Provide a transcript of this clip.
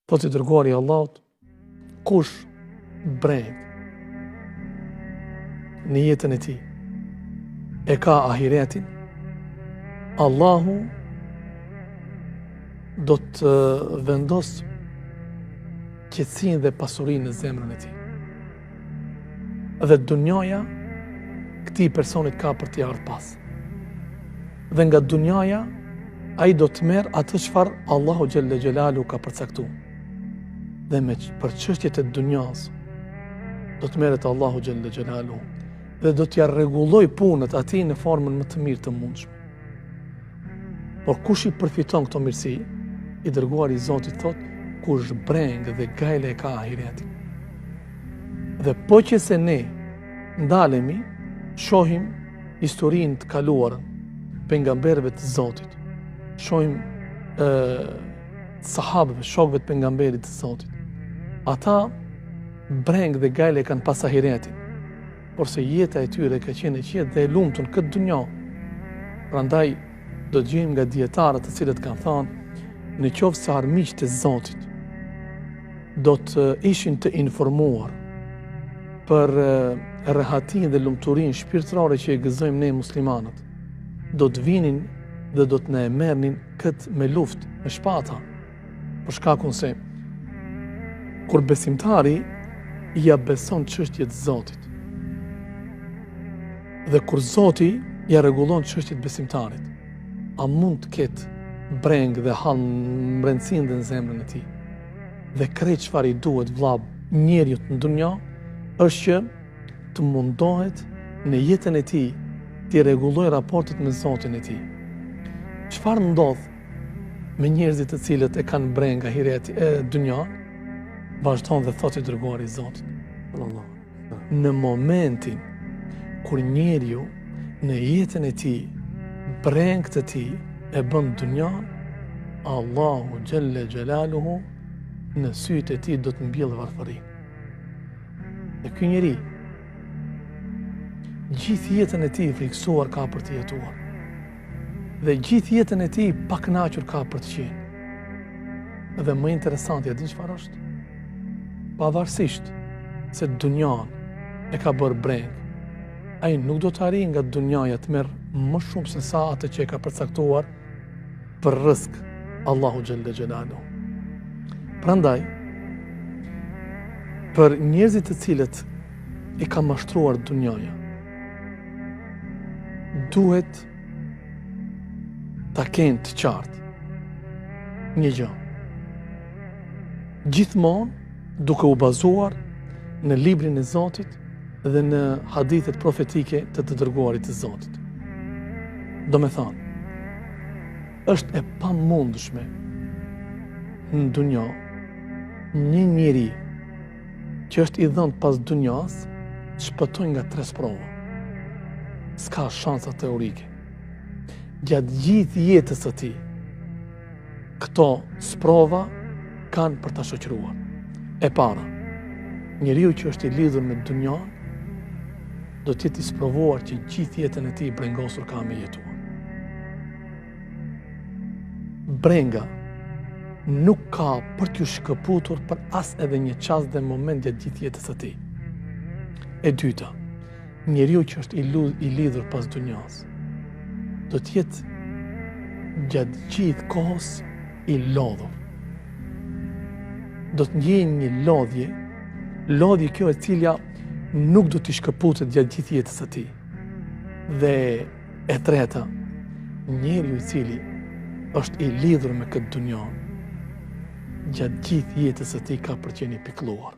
Thotë i dërguari i Allahut, kush brengë në jetën e tij e ka ahiretin, Allahu do të vendosë qetësinë dhe pasurinë në zemrën e tij. Dhe dunjaja këtij personit ka për t'i ardhë pas. Dhe nga dunjaja ai do të merr atë çfarë Allahu xhelle xhelaluhu ka përcaktu. Dhe me për çështjet e dunjas do të merret Allahu xhelle xhelaluhu dhe do t'ia rregullojë punët atij në formën më të mirë të mundshme. Por kush i përfiton këto mirësi, i dërguari i Zotit thotë, kush brengë dhe gajle e ka ahiretin. Dhe po qe se ne ndalemi, shohim historinë të kaluarën, pejgamberëve të Zotit, shohim e, sahabëve, shokëve të pejgamberit të Zotit. Ata brengë dhe gajle kanë pas ahiretin, porse jeta e tyre ka qenë e qetë dhe e lumtur në këtë dunja. Prandaj do të gjejmë nga dijetarët të cilët kanë thënë, në qoftë se armiqtë e Zotit do të ishin të informuar për rehatinë dhe lumturinë shpirtërore që e gëzojmë ne muslimanët, do të vinin dhe do të na e merrnin këtë me luftë, me shpata. Për shkakun se kur besimtari ia beson çështjet Zotit dhe kur Zoti ia rregullon çështjet besimtarit, a mund të ketë brengë dhe hall në brendësinë dhe në zemrën e tij? Dhe krejt çfarë i duhet vlla njeriut në dunja është që të mundohet në jetën e tij t'i rregullojë raportet me Zotin e tij. Çfarë ndodh me njerëzit të cilët e kanë brengë ahiret e dynja, vazhdon dhe thotë i dërguari i Zotit. Allah. Në momentin kur njeriu në jetën e tij brengë të tij e bën dynjan, Allahu xhelle xhelaluhu në sytë e tij do të mbjellë varfëri. Dhe ky njeri gjithë jetën e tij i frikësuar ka për të jetuar. Dhe gjithë jetën e tij i pakënaqur ka për të qenë. Dhe më interesanti, a din çfarë është? Pavarësisht se dunjan e ka bërë brengë, ai nuk do të arrijë nga dunjaja të merr më shumë se sa atë që e ka përcaktuar për rrësk Allahu xhelle xhelaluhu. Prandaj, për njerëzit të cilët i ka mashtruar dunjaja, duhet ta kenë të qartë një gjë. Gjithmonë duke u bazuar në librin e Zotit dhe në hadithet profetike të të dërguarit të Zotit. Domethanë, është e pamundshme në dunja një njeri që është i dhënë pas dunjas, të shpëtojë nga tre sprova. S'ka shansa teorike. Gjatë gjithë jetës së tij, këto sprova kanë për ta shoqëruar. E para, njeriu që është i lidhur me dunjan, do të jetë i sprovuar që gjithë jetën e tij brengosur ka me jetuar. Brenga nuk ka për t'ju shkëputur për as edhe një çast dhe moment gjatë gjithë jetës së tij. E dyta, njeriu që është i, i lidhur pas dunjas, do të jetë gjatë gjithë kohës i lodhur. Do të ndjejë një lodhje, lodhje kjo e cila nuk do t'i shkëputet gjatë gjithë jetës së tij. Dhe E treta, njeriu i cili është i lidhur me këtë dunja, gjatë gjithë jetës së tij ka për të qenë i pikëlluar.